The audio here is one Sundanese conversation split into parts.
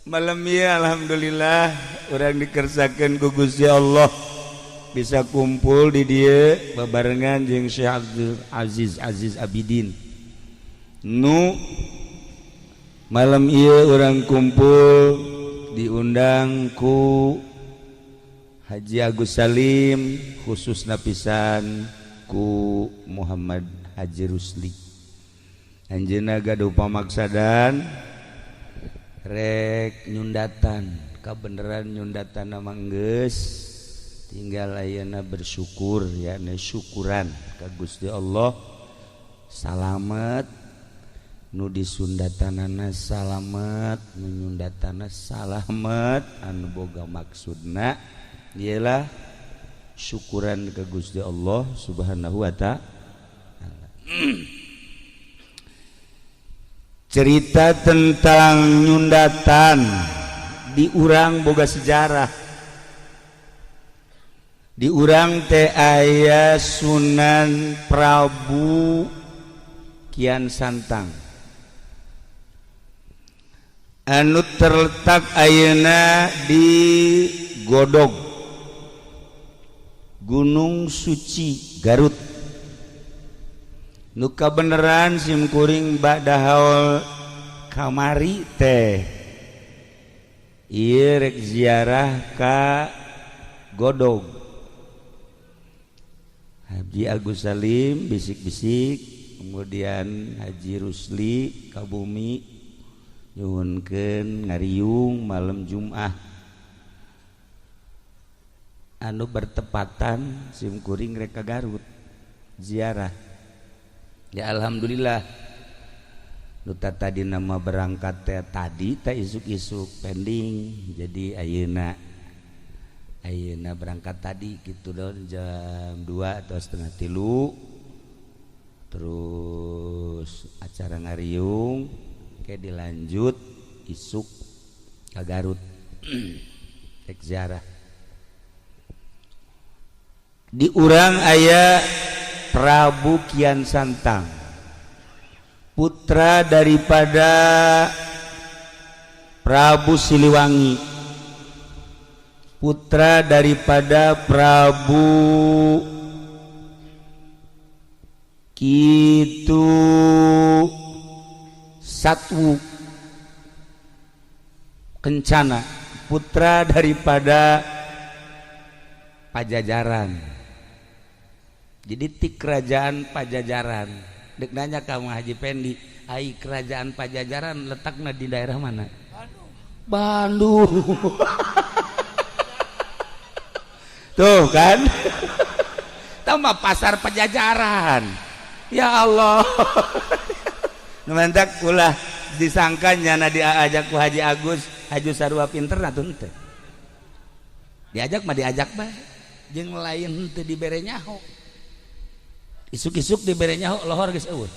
Malam ya, alhamdulillah urang dikersakeun ku Gusti Allah bisa kumpul di dieu babarengan jeung Syekh Abdul Aziz Aziz Abidin. Nu malam ieu urang kumpul diundang ku Haji Agus Salim, khusus napisan ku Muhammad Haji Rusli. Anjeunna gaduh pamaksadan rek nyundatan. Kabeneran nyundatan nama geus tinggal ayeuna bersyukur ya, syukuran ka Gusti Allah, salamet nu disundatanana, salamet nu nyundatana, salamet anu boga maksudna. Ialah syukuran ke Gusti Allah Subhanahu wa Ta'ala. Cerita tentang nyundatan di urang boga sejarah. Di urang teh aya Sunan Prabu Kian Santang anu terletak ayeuna di Godog, Gunung Suci, Garut. Nu kabeneran sim kuring ba'da haul kamari teh ieu rek ziarah ka Godog. Haji Agus Salim bisik-bisik, kemudian Haji Rusli ka bumi nyuhunkeun ngariung malam Jumat anu bertepatan sim kuring rek ka Garut ziarah. Ya, alhamdulillah, nu tadi nama berangkat teh tadi teh isuk-isuk pending, jadi ayeuna ayeuna berangkat tadi gitu don jam 2 atau setengah tilu, terus acara ngariung kayak dilanjut isuk ke Garut rek ziarah. Di urang aya Prabu Kian Santang, putra daripada Prabu Siliwangi, putra daripada Prabu Kitu Satwu Kencana, putra daripada Pajajaran. Jadi ti kerajaan Pajajaran. Dek nanya kamu Haji Pendi, ai kerajaan Pajajaran letaknya di daerah mana? Bandung. Tuh kan, tambah pasar Pajajaran. Ya Allah, mentak ulah disangka nyana diajak ku Haji Agus Haji sarua pinter atuh teu. Diajak mah diajak bae, jeung lain teu dibere nyaho. Isuk-isuk dibere nyaho, lohor geus eueuh.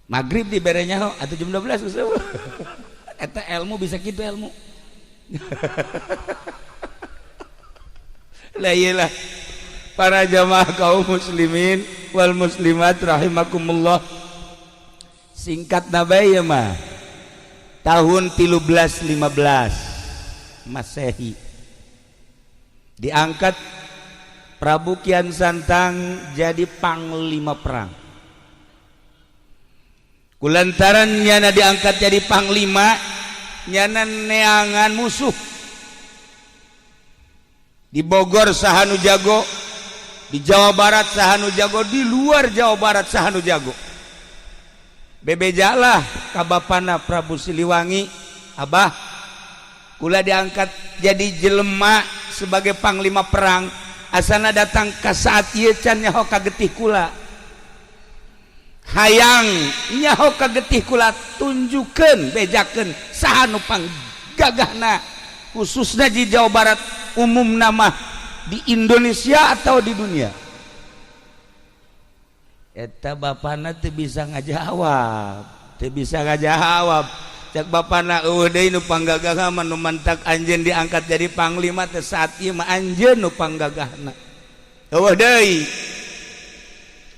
Maghrib dibere nyaho atuh jam 12 geus eueuh. Eta ilmu bisa kitu ilmu. Lah iyalah, para jamaah kaum muslimin wal muslimat rahimakumullah, singkat nabai ya mah tahun 1315 Masehi diangkat Prabu Kian Santang jadi panglima perang. Kulantaran nyana diangkat jadi panglima, nyana neangan musuh. Di Bogor saha nu jago, di Jawa Barat saha nu jago, di luar Jawa Barat saha nu jago. Bebejalah ka bapana Prabu Siliwangi, "Abah, kula diangkat jadi jelema sebagai panglima perang, asana datang ke saat ieu can nyaho ka getih kula. Hayang nyaho ka getih kula, tunjukkeun, bejakeun saha nu panggagahna, khususnya di Jawa Barat, umum nama di Indonesia atau di dunia." Eta bapana teu bisa ngajawab, teu bisa ngajawab. Cek bapana, "Eueuh deui nu panggagahna mah. Nu mantak anjeun diangkat jadi panglima teh saat ieu mah anjeun nu panggagahna. Eueuh deui.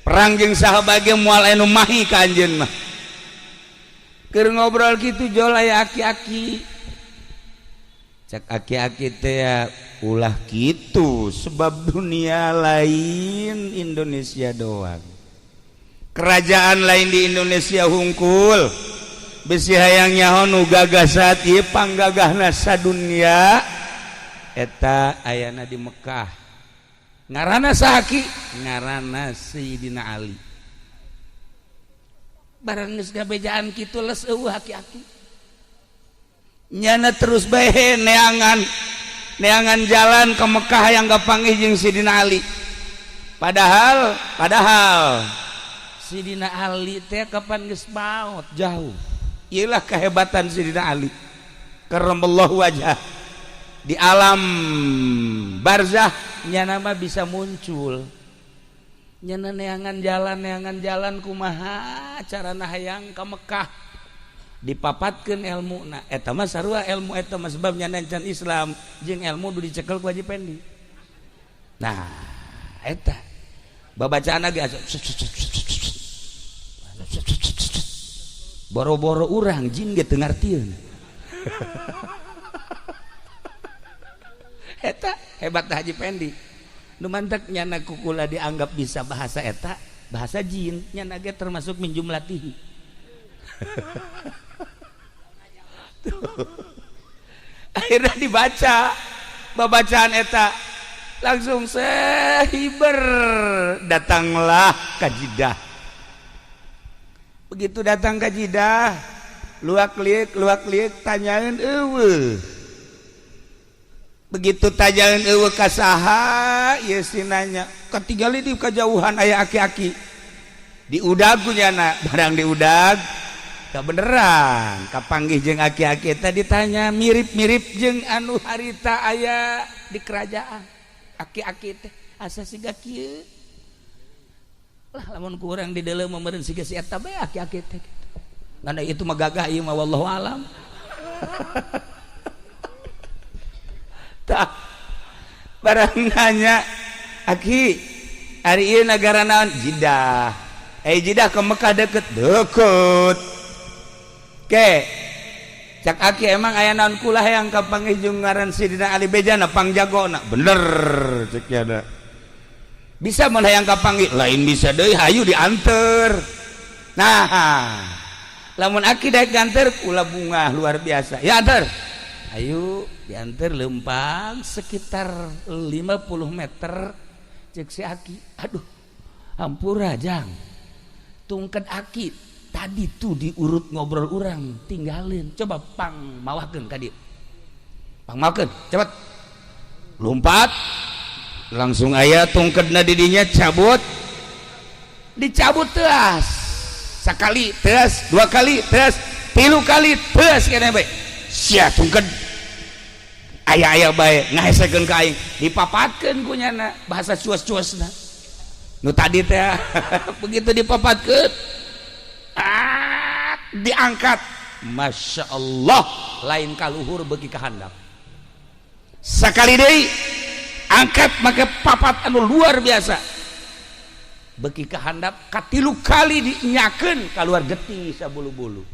Perang jeung saha bae moal anu mahi ka anjeun mah." Keur ngobrol gitu jol aya aki-aki. Cek aki-aki teh ulah gitu, sebab dunia lain Indonesia doang, kerajaan lain di Indonesia hungkul. Besi hayang nyaho nu gagah saat ieu, panggagahna sadunia eta ayana di Mekah. Ngaranna saha, Ki? Ngaranna Sayyidina Ali. Barang geus gabejaan kitu, les eueuh aki-aki. Nyana terus bae neangan neangan jalan ke Mekah yang kapanggih jeung Sidina Ali. Padahal padahal Sidina Ali teh kapan geus maot jauh. Iyalah kehebatan Sidina Ali karramallahu wajah, di alam barzah nyana mah bisa muncul. Nyana neangan jalan, neangan jalan, kumaha carana hayang ka Mekah, dipapatkeun ilmu. Na eta mah sarua ilmu eta mah, sebab nyana can Islam jeung ilmu du dicekel ku Haji Pendi. Nah, eta babacaan ge boro-boro urang, jin ge teu ngartieun. Eta hebat Haji Pendi. Nu mantak nyana kukula dianggap bisa bahasa eta, bahasa jin, nyana ge termasuk minjumlatihi. Akhirnya dibaca babacaan eta, langsung sehiber datanglah ka Jidah. Begitu datang ke Jidah, luak liuk luak liuk, tanyain eueuh. Begitu tanyain eueuh ka saha ieu, si nanya katinggali di kejauhan aya aki-aki, diudag ku nyana. Barang diudag, beneran kapanggih jeung aki-aki. Tadi tanya mirip-mirip jeung anu harita aya di kerajaan. Aki-aki teh asa siga kieu lah, lamun kurang di dalam meureun siga si eta bae aki-aki teh gitu. Ngan itu mah gagah ieu mah, wallahu alam. Tah, barang nanya, "Aki, ari ieu nagara naon?" "Jidah." "Eh, Jidah ke Mekah deket?" "Deket." "Ke cak aki emang aya naon?" "Kula hayang kapanggih jeung ngaran Sidina Ali, bejana pangjagona." "Bener," cek nyana. "Bisa mun hayang kapanggih?" "Lain bisa deui, hayu dianter." "Nah, lamun aki daek nganter kula bungah luar biasa." "Ya anter." Ayo dianter, lempang sekitar 50 meter, cek si aki, "Aduh, hampura jang, tungket aki tadi tuh diurut ngobrol orang tinggalin, coba pang mawakeun ka dieu, pang mawakeun cepet." Lompat langsung aya tungketna didinya, cabut, dicabut teas sekali, teas dua kali, teas tilu kali, teas kene bae sia tungket aya-aya bae ngahesekeun ka aing. Dipapatkeun ku nyana bahasa cuas-cuasna nu tadi teh. Begitu dipapatkeun, ah, diangkat, Masya Allah, lain kaluhur bagi kehandap. Sekali deui angkat make papat anu luar biasa, beki kehandap. Katilu kali dinyakeun, keluar getih sabulu-bulu.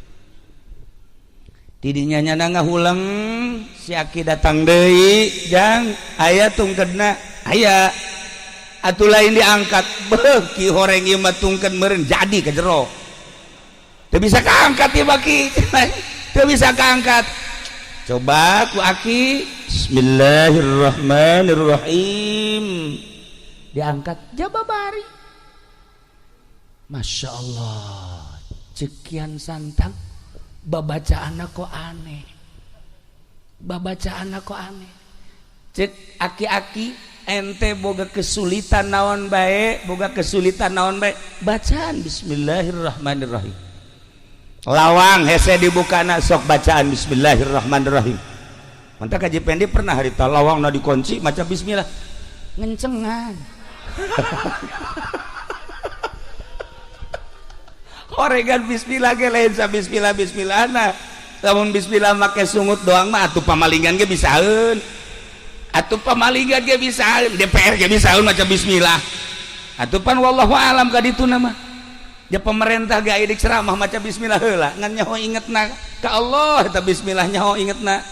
Tidinya nyana ngahuleng. Si aki datang deui, "Jang, aya tungkedna?" "Aya atuh." Lain diangkat, beuki horeng ieu mah, tungkeun meureun jadi ke jero. Teu bisa kaangkat ieu baki, teu bisa kaangkat. Coba ku aki, bismillahirrahmanirrahim, diangkat, jababari. Masya Allah, cekian santang, babacaan kok aneh, babacaan kok aneh. Cek aki-aki, "Ente boga kesulitan naon bae, boga kesulitan naon bae, bacaan bismillahirrahmanirrahim. Lawang hese dibukana, sok bacaan bismillahirrahmanirrahim." Mantap. Kaji Pendi pernah harita lawang na dikunci, maca bismillah, ngencengan. Oregan bismillah ge lain sa bismillah bismillah. Nah, lamun bismillah make sungut doang mah atuh pamalingan ge bisaeun, atuh pamalingan ge bisaeun, DPR ge bisaeun maca bismillah atuh pan. Wallahu alam ka ditu nama. Ja pemerintah ge aya ceramah maca bismillah heula, ngan nyaho ingetna ka Allah eta bismillah, nyaho ingetna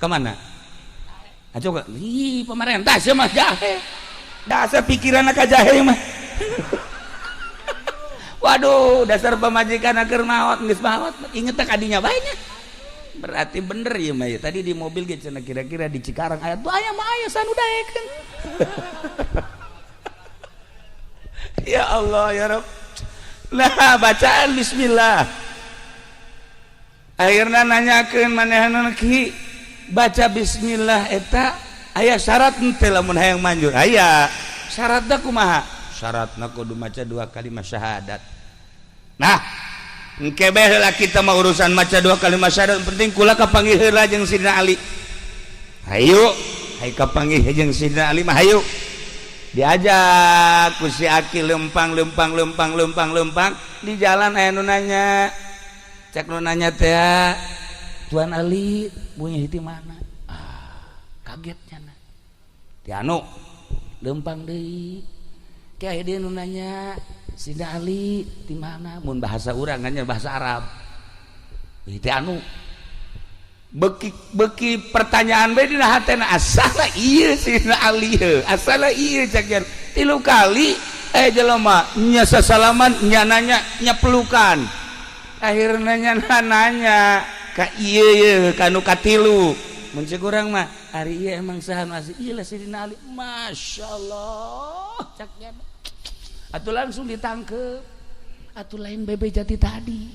ka mana? Ah, coba ih, pemerintah sia mah jahe. Dasar pikiran ka jahe mah. Waduh, dasar pamajikan keur maot, geus maot inget ka dinya bae nya. Berarti bener ya mah ya. Tadi di mobil ge cenah kira-kira di Cikarang aya tuh, aya mah aya sanu daekeun. Ya Allah ya Rabb. Nah, bacaan bismillah. Akhirnya nanyakeun manehna, "Ki, baca bismillah eta aya syarat henteu lamun hayang manjur?" "Aya." "Syaratna kumaha?" "Syaratna kudu maca dua kalimat syahadat." Nah, engke bae heula kita mah urusan maca dua kalimat syahadat, penting kula kapanggih heula jeung Sidina Ali. Hayu, hayu kapanggih jeung Sidina Ali mah hayu. Diajak ku si Aki lempang lempang lempang lempang lempang, di jalan aya nu nanya. Cek nu nanya teh, "Tuan Ali punya di mana?" Ah, kaget nya. Ti anu lempang deui. Kayak dia nu nanya, "Sidina Ali di mana?" Mun bahasa urang kan bahasa Arab. Ti anu beki beki pertanyaan bae dina hatena, asala ieu Sidina Ali heuh, asala ieu cek jan. Tilu kali jelema nya sasalaman, nya nanya, nya pelukan. Akhirnya nya nanya ka ieu ye kanu katilu. Mun cek urang mah, ari ieu emang saha nu asli? Ieu lah Sidina Ali. Masyaallah, cek nya. Atuh langsung ditangkep. Atuh lain bebe jati tadi.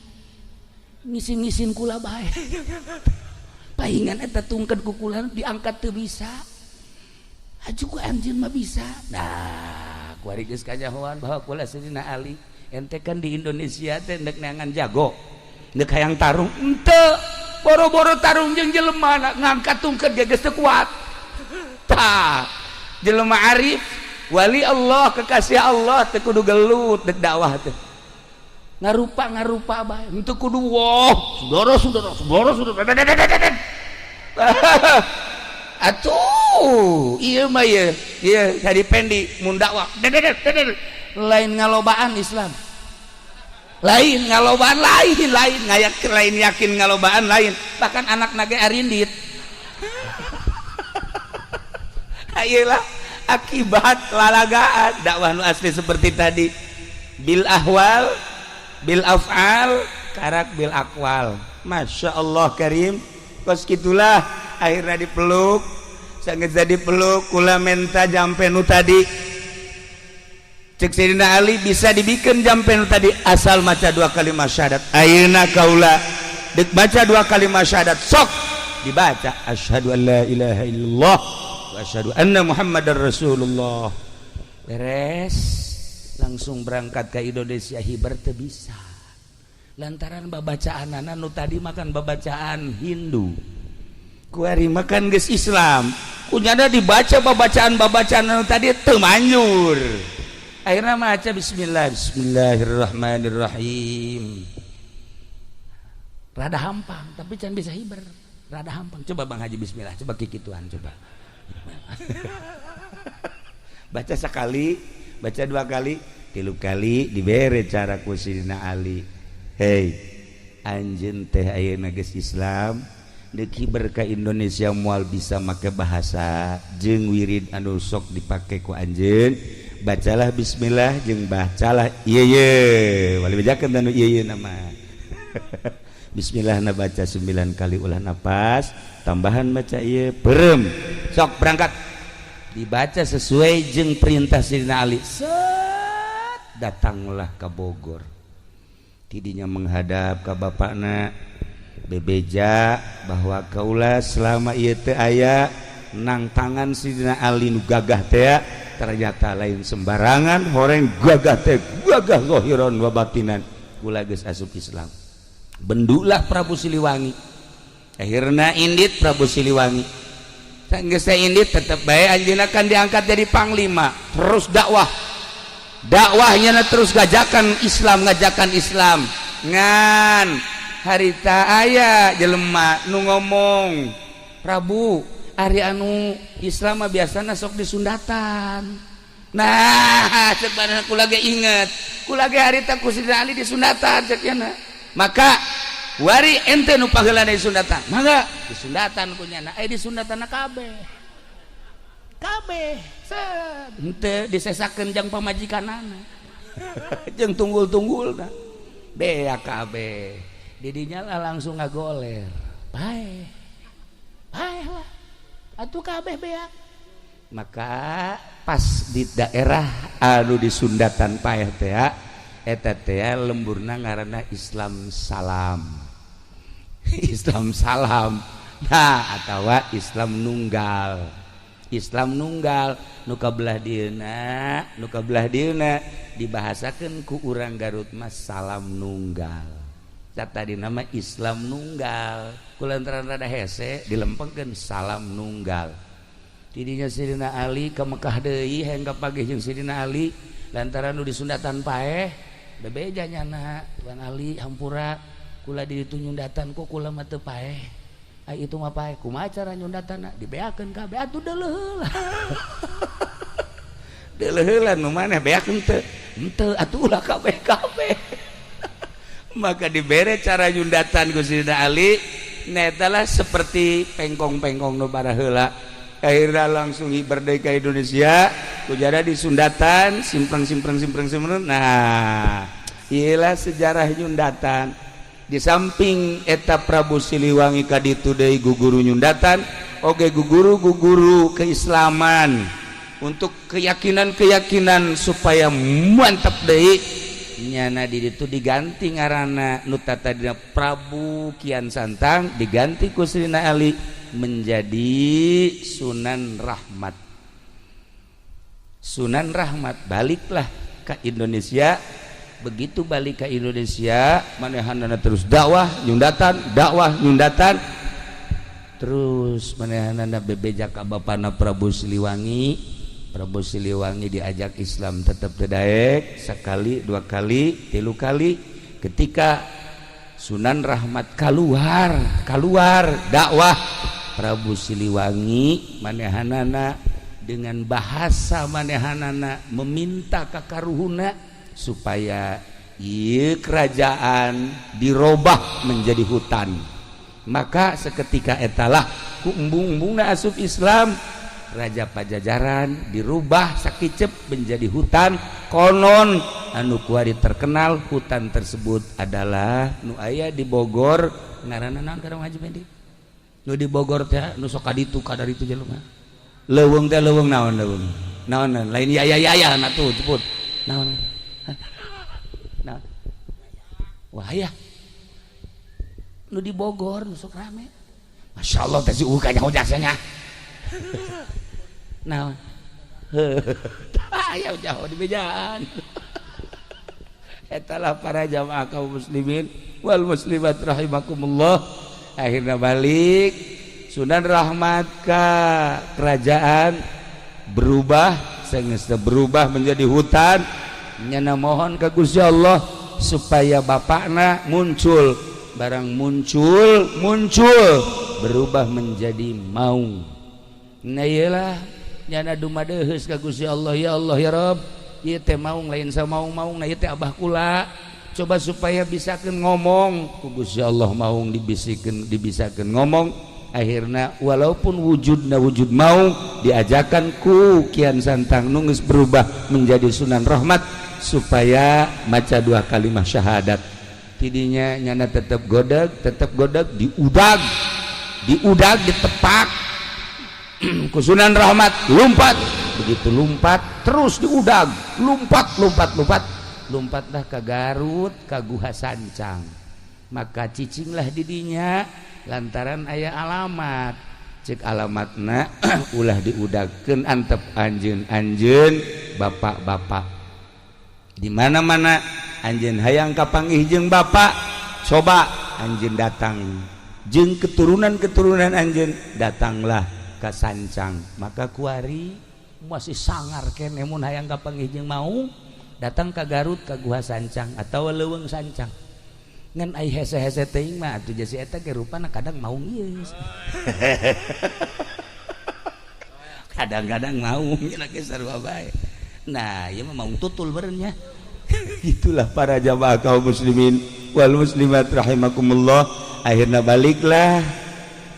Ngisin-ngisin kula bae. Paingan eta tungkeun ku kula diangkat teu bisa. Aju ku anjeun mah bisa. Nah, kuari geus kanyahoan bahwa kula Sidina Ali. Ente kan di Indonesia teh ndek neangan jago. Ndek hayang tarung ente. Boro-boro tarung jeung jelema, ngangkat tungkeun ge geus teu kuat. Tah, jelema arif, wali Allah, kekasih Allah teu kudu gelut dek dakwah teh. Ngarupa ngarupa bae, henteu kudu wah, saudara saudara saudara saudara. Atuh, ieu mah ieu, ieu jadi pendi mun dakwah. Lain ngalobaan Islam. Lain ngalobaan, lain lain ngayak, lain yakin ngalobaan lain. Bahkan anak nage arindit. Ayolah akibat lalagaan dakwah nu asli seperti tadi, bil ahwal, bil af'al, karak bil akwal. Masya Allah karim. Kos gitulah akhirnya dipeluk, sangat jadi peluk, kula menta jampe nu tadi. Cek Sayyidina Ali, bisa dibikin jampe nu tadi asal maca dua kalimat syahadat. Ayeuna kaula dek baca dua kalimat syahadat, sok dibaca asyhadu an la ilaha illallah wa asyhadu anna muhammadar rasulullah. Beres, langsung berangkat ke Indonesia. Hiber teu bisa lantaran babacaan nu tadi makan babacaan Hindu, kuari makan geus Islam, kunyana dibaca babacaan-babacaan nu tadi teu manjur. Akhirnya maca bismillah, bismillahirrahmanirrahim, rada hampang tapi can bisa hiber, rada hampang. Coba Bang Haji bismillah, coba kikituan, coba baca sekali, baca dua kali, tilu kali, dibere cara ku Sidina Ali, "Hei, anjeun teh ayeuna geus Islam, deuk hiber ka Indonesia moal bisa make bahasa jeung wirid anu sok dipake ku anjeun. Bacalah bismillah jeung bacalah ieu ye wali bejakeun anu ieu ye nama bismillah na baca 9 kali ulah napas tambahan baca ieu perem, sok berangkat." Dibaca sesuai jeung perintah Sidina Ali. Set, datanglah ke Bogor, tidinya menghadap ke bapakna, bebeja bahwa kaula selama ieu teh aya nang tangan Sidina Ali nu gagah teh, ternyata lain sembarangan horeng gagah teh, gagah zahiran wa batinan, kula geus asup Islam. Bendulah Prabu Siliwangi. Akhirna indit Prabu Siliwangi. Geus indit tetep bae anjeunna kan diangkat jadi panglima, terus dakwah, dakwahnya terus ngajakan Islam, ngajakan Islam. Ngan harita aya jelema nu ngomong, "Prabu, ari anu Islam mah biasana sok disundatan, Nah, cek badan kula ge inget. Kula ge harita ku Sidina Ali disunatan cek nya. Maka wari ente nu paheula disundatan. Mangga disundatan ku nyana. Eh disundatanna kabeh. Kabeh. Set. Henteu disesakeun jang pamajikanana. Jeung tunggul-tunggulna. Bea kabeh. Didinya lah langsung ngagoler. Paeh. Paeh lah. Atuh kabeh beak. Maka pas di daerah anu disundatan paeh teh eta teh lemburna ngaranna Islam Salam. Islam Salam. Nah, atawa Islam Nunggal. Islam Nunggal nu kabelah dieuna, nu kabelah dieuna dibahasakeun ku urang Garut mah Salam Nunggal. Tadi nama Islam Nunggal. Kulantaran rada hese dilempengkeun Salam Nunggal. Tidinya Sidina Ali ke Mekah deui hayang kapagih jeung Sidina Ali lantaran nu disundatan paeh bebeja nyana Tuan Ali hampura kula di ditu nyundatan kok kula mah teu paeh. Ai itu mah paeh kumaha cara nyundatanna dibeakeun kabeh atuh deuleuh heula. Deuleuh heula nu maneh beak henteu. Henteu atuh ulah kabeh-kabeh. Maka dibere cara nyundatan ku Sidina Ali netalah seperti pengkong-pengkong nu baraheula. Akhirnya langsung merdeka Indonesia kujara disundatan simpreng simpreng simpreng simpreng. Nah iyalah sejarah nyundatan. Di samping eta Prabu Siliwangi kaditu deui guguru nyundatan oge guguru guguru keislaman untuk keyakinan-keyakinan supaya mantap deui nyana di ditu diganti ngaranna nu tadina Prabu Kian Santang diganti ku Sidina Ali menjadi Sunan Rahmat. Sunan Rahmat baliklah ke Indonesia. Begitu balik ke Indonesia manehanana terus dakwah nyundatan, dakwah nyundatan terus manehanana bebeja ka bapana Prabu Siliwangi. Prabu Siliwangi diajak Islam tetap teu daek sekali, dua kali, tilu kali. Ketika Sunan Rahmat keluar keluar dakwah Prabu Siliwangi manehanana dengan bahasa manehanana meminta ka karuhuna supaya ieu kerajaan dirobah menjadi hutan. Maka seketika etalah ku embung-embungna asup Islam, Raja Pajajaran dirubah sakicep menjadi hutan. Konon anu kuari terkenal hutan tersebut adalah nu aya di Bogor ngaranna naon karang Haji Pendi? Nu di Bogor teh nu sok kaditu kadaritu jelema. Leuweung teh leuweung naon leuweung? Naon lain ya ya ya ya na tuh ceput. Naon? Naon? Wah ya. Nu di Bogor nu sok rame. Masya Allah teh si uka nyaho jasanya. Naon? Aya jauh di bejaan. Etalah para jamaah kaum muslimin wal muslimat rahimakumullah. Akhirnya balik Sunan Rahmat ke kerajaan berubah, sengesta berubah menjadi hutan. Nyana mohon ke Gusti Allah supaya bapakna muncul, barang muncul muncul berubah menjadi maung. Nah iyalah nyana dumadeheus ka Gusti Allah, ya Allah ya Rabb, ieu teh maung lain samaung-maung, nah ieu teh abah kula. Coba supaya bisakeun ngomong ku Gusti Allah maung dibisikeun, dibisakeun ngomong. Akhirnya walaupun wujudna wujud maung diajakan ku Kian Santang nu geus berubah menjadi Sunan Rahmat supaya maca dua kalimat syahadat. Tidinya nyana tetap godag, tetap godag, diudag diudag, ditepak ku Sunan Rahmat, lompat. Begitu lompat terus diudag, lompat lompat lompat, lompatlah ke Garut ke Guha Sancang. Maka cicinglah didinya lantaran aya alamat. Cek alamatna ulah diudagkeun, antep anjeun anjeun bapak-bapak di mana-mana anjeun hayang kapanggih jeung bapak, coba anjeun datang jeung keturunan-keturunan anjeun, datanglah ke Sancang. Maka kuari masih sangar keneh mun hayang kapanggih jeung mau datang ke Garut ke Guha Sancang atau Leuweung Sancang. Ngan ai hese-hese teuing mah atuh jasi eta ge rupana kadang maung ieu, kadang-kadang maung nya ge sarua bae. Nah, ieu mah mau tutul meureun nya. Itulah para jamaah kaum muslimin wal muslimat rahimakumullah. Akhirnya baliklah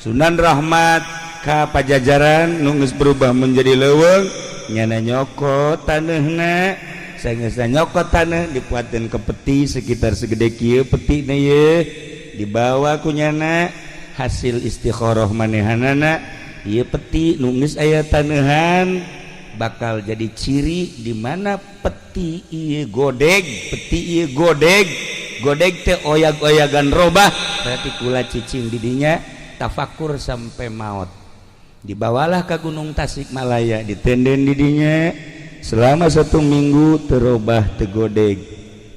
Sunan Rahmat ka Pajajaran nu geus berubah menjadi leuweung. Nyana nyokot taneuhna, saenggeusna nyokot taneuh, dipuateun ke peti sekitar segede kieu petina ye, dibawa ku nyana hasil istikharah manehanana. Ieu peti nu geus aya taneuhan bakal jadi ciri di mana peti ieu godeg, peti ieu godeg, godeg teh oyag-oyagan robah, berarti kula cicing didinya tafakur sampai maut. Dibawalah ke Gunung Tasikmalaya, ditenden didinya selama satu minggu, terobah, teu godeg.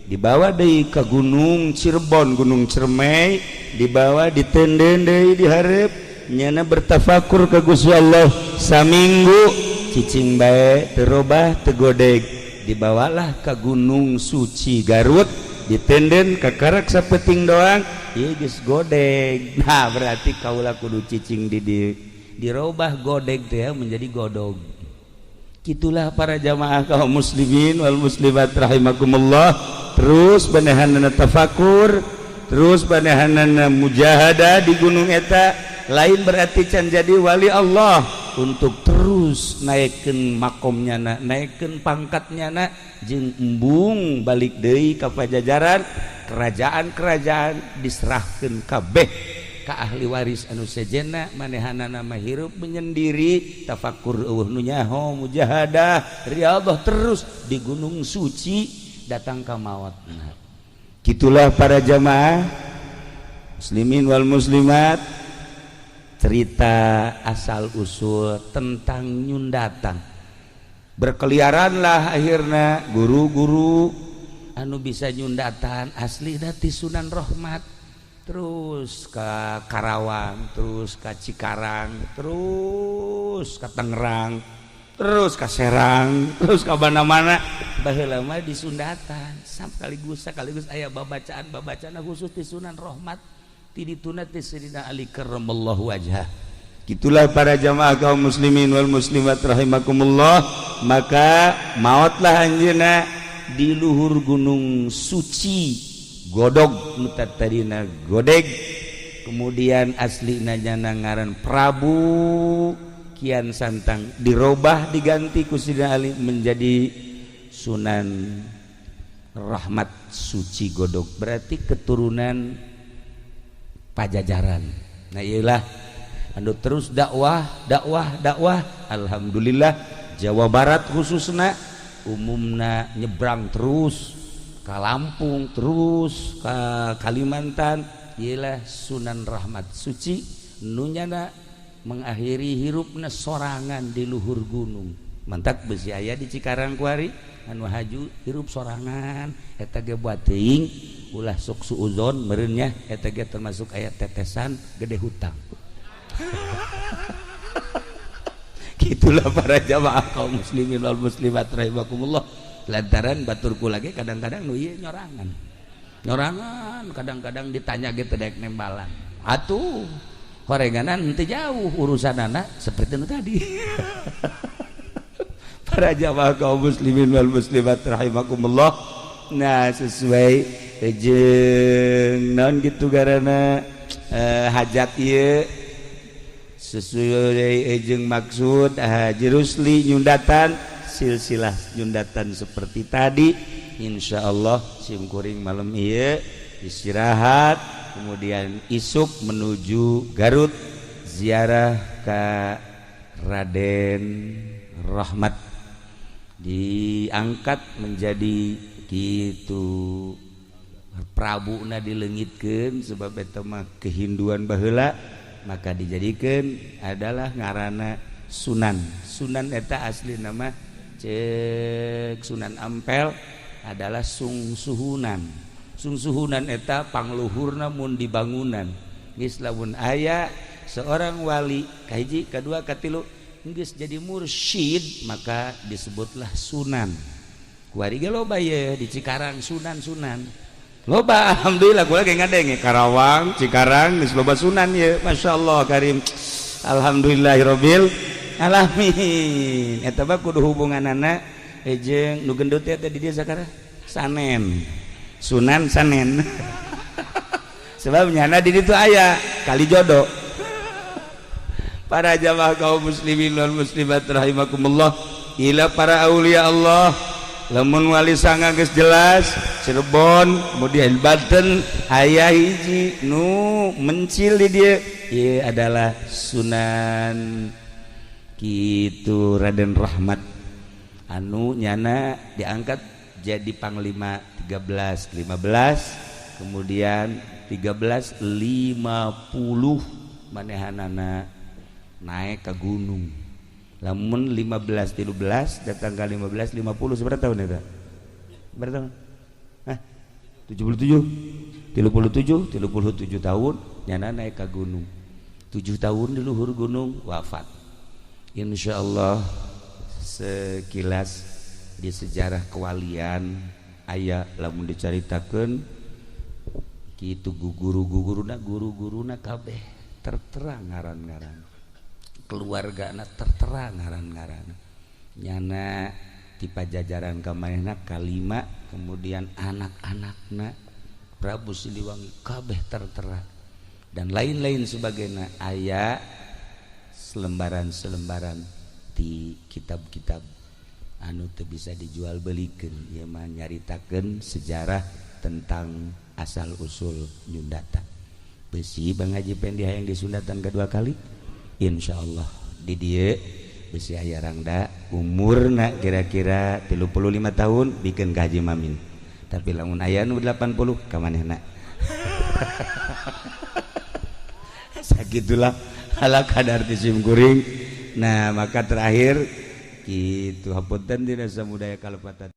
Dibawa deui ke Gunung Cirebon, Gunung Cermai, dibawa, ditenden deui dihareup, nyana bertafakur ke Gusti Allah saminggu, cicing bae, terobah, teu godeg. Dibawalah ke Gunung Suci Garut, ditenden kakarak sapeting doang, ieu geus godeg. Nah, berarti kaula kudu cicing di dieu. Dirobah godeg teh menjadi godog. Gitulah para jamaah kaum muslimin wal muslimat rahimakumullah. Terus manehanana tafakur, terus manehanana mujahadah di gunung eta. Lain berarti can jadi wali Allah, untuk terus naikkan makomnya na, naikkan pangkatnya na, jeung embung balik deui ka Pajajaran. Kerajaan-kerajaan diserahkan kabeh ka ahli waris anu sejenna. Manehanana mah hirup menyendiri, tafakur, euweuh nu nyaho, mujahadah, riyadhah terus di Gunung Suci, datang ka maut. Gitulah para jamaah muslimin wal muslimat, cerita asal usul tentang nyundatan. Berkeliaranlah akhirnya guru-guru anu bisa nyundatan asli dati Sunan Rahmat, terus ke Karawang, terus ke Cikarang, terus ke Tangerang, terus ke Serang, terus ke mana-mana. Baheula mah di Sundatan sekaligus sekaligus aya babacaan babacaan khusus di Sunan Rahmat, ti dituna ti Sayyidina Ali karramallahu wajhah. Gitulah para jamaah kaum muslimin wal muslimat rahimakumullah. Maka mautlah anjeunna di luhur Gunung Suci Godog nu tadina godeg. Kemudian aslina nyana ngaran Prabu Kian Santang, dirobah, diganti ku Sidina Ali menjadi Sunan Rahmat Suci Godog, berarti keturunan Pajajaran. Nah, iyalah anu terus dakwah, dakwah, dakwah. Alhamdulillah, Jawa Barat khususnya, umumna nyebrang terus ke Lampung, terus ke Kalimantan. Iyalah Sunan Rahmat Suci nu nyana mengakhiri hirupna sorangan di luhur gunung. Mantak besi aya di Cikarang kuari anu haju hirup sorangan. Eta ge buat teuing ulah sok suuzon meureun nya, eta ge termasuk aya tetesan gede hutang. Gitulah para jamaah kaum muslimin wal muslimat rahimakumullah. Lantaran baturku lagi kadang-kadang nu ieu nyorangan nyorangan, kadang-kadang ditanya gitu dek nembalan atuh horenganan henteu jauh urusan anak seperti itu tadi. Para jamaah kaum muslimin wal muslimat rahimakumullah, nah, sesuai jeung naon gitu garana hajat ieu, sesuai jeung maksud Haji Rusli nyundatan, silsilah nyundatan seperti tadi. Insya Allah simkuring malam ieu istirahat, kemudian isuk menuju Garut, ziarah ke Raden Rahmat, diangkat menjadi gitu Prabu na dilengitkeun, sebab eta mah kehinduan baheula, maka dijadikan adalah ngarana Sunan. Sunan eta asli nama cek Sunan Ampel adalah Sungsuhunan. Sungsuhunan eta pangluhurna mun di bangunan. Geus lamun aya seorang wali kahiji, kedua, katilu, geus jadi mursyid, maka disebutlah sunan. Kuari ge loba ye di Cikarang sunan-sunan loba. Alhamdulillah, gua lagi ngadenge Karawang, Cikarang geus loba sunan ye. Masya Allah karim, alhamdulillahirabbil alamin. Eta mah kudu hubunganana Jeung nu gendut teh di dieu sakara Sanen, Sunan Sanen, sebab nyana di ditu aya kali jodoh. Para jamaah kaum muslimin wal muslimat rahimakumullah, ila para aulia Allah, lamun Wali Sanga geus jelas Cirebon, kemudian Banten aya hiji nu mencil di dieu, ieu adalah Sunan kitu Raden Rahmat anu nyana diangkat jadi panglima 13 15, kemudian 13 50 manehanana naik ke gunung. Lamun 15 13 datang ke 15 50, seberapa tahun itu? Berapa tahun? Hah? 77, 37, 37 tahun nyana naik ke gunung, 7 tahun di luhur gunung wafat. Insya Allah sekilas di sejarah kewalian aya lamun dicaritakeun kitu, guru-guruna, guru-guruna kabeh tertera ngaran-ngaran, keluarga na tertera ngaran-ngaran. Nyana di Pajajaran kamanehna kalima, kemudian anak-anakna Prabu Siliwangi kabeh tertera dan lain-lain sebagainya. Aya selembaran-selembaran di kitab-kitab anu teu bisa dijual belikan ya mah, nyaritakeun sejarah tentang asal usul nyundatan besi. Bang Haji Pendi hayang disundatan kedua kali, insya Allah di dieu besi aya rangda umurna kira-kira 35 tahun bikin ka Haji Mamin. Tapi lamun aya nu 80 ka manehna. Sagitulah ala kadar ti sim kuring. Nah, maka terakhir kitu, hapunten dina samudaya kalepatan.